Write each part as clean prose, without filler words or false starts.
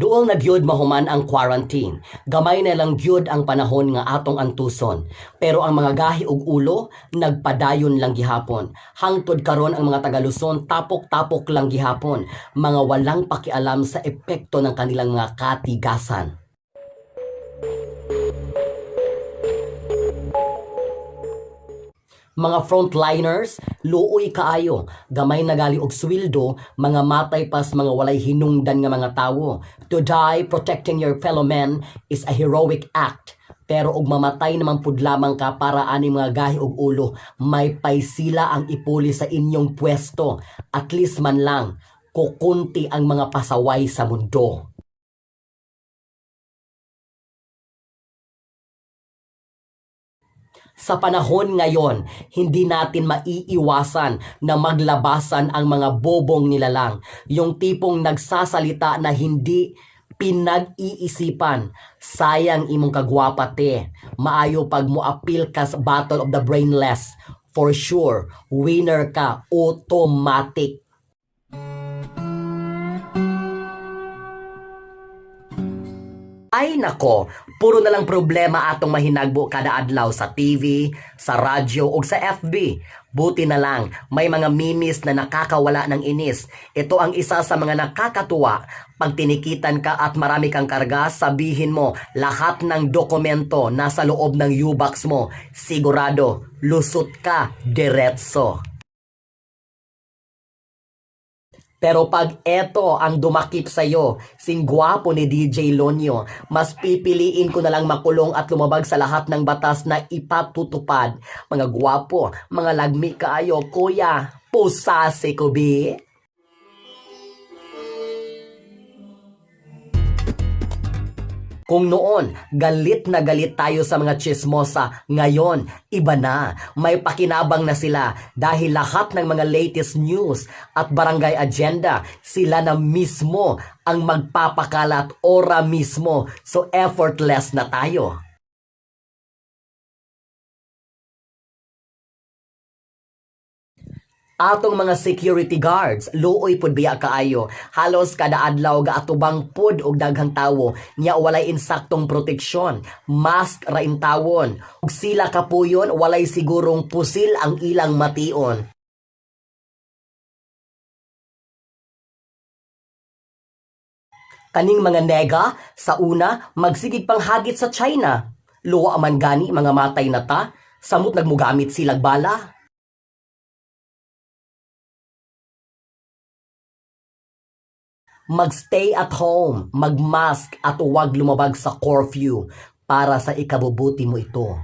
Duol na gyud mahuman ang quarantine. Gamay na lang gyud ang panahon nga atong antuson. Pero ang mga gahi ug ulo nagpadayon lang gihapon. Hangtod karon ang mga taga Luzon tapok-tapok lang gihapon, mga walang pakialam sa epekto ng kanilang mga katigasan. Mga frontliners, luoy kaayo, gamay nagali og sweldo, mga matay pas mga walay hinungdan nga mga tawo. To die protecting your fellow men is a heroic act. Pero og mamatay naman pud lamang ka para ani mga gahi og ulo, may paysila ang ipuli sa inyong pwesto. At least man lang, kukunti ang mga pasaway sa mundo. Sa panahon ngayon, hindi natin maiiwasan na maglabasan ang mga bobong nilalang. Yung tipong nagsasalita na hindi pinag-iisipan. Sayang imong kagwapa te. Maayo pag moapil ka sa Battle of the Brainless. For sure, winner ka automatic. Ay nako, puro na lang problema atong mahinagbo kada adlaw sa TV, sa radyo ug sa FB. Buti na lang, may mga memes na nakakawala ng inis. Ito ang isa sa mga nakakatuwa. Pag tinikitan ka at marami kang karga, sabihin mo, lahat ng dokumento nasa loob ng U-box mo. Sigurado, lusot ka, diretso. Pero pag eto ang dumakip sa'yo, sing gwapo ni DJ Lonyo, mas pipiliin ko na lang makulong at lumabag sa lahat ng batas na ipatutupad. Mga gwapo, mga lagmi kaayo, kuya, pusase ko bi. Kung noon, galit na galit tayo sa mga chismosa, ngayon, iba na. May pakinabang na sila dahil lahat ng mga latest news at barangay agenda, sila na mismo ang magpapakalat ora mismo. So effortless na tayo. Atong mga security guards, luoy pud biya kaayo. Halos kada adlaw gaatubang pud og daghang tawo, nya walay insaktong proteksyon. Mask ra intawon. Ug sila kapuyon walay sigurong pusil ang ilang mation. Kaning mga nega, sa una, magsigig pang hagit sa China. Luwa man gani mga matay na ta, samot nagmugamit silag bala. Magstay at home, magmask at huwag lumabag sa curfew para sa ikabubuti mo ito.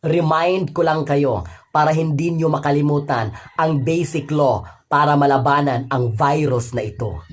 Remind ko lang kayo para hindi nyo makalimutan ang basic law para malabanan ang virus na ito.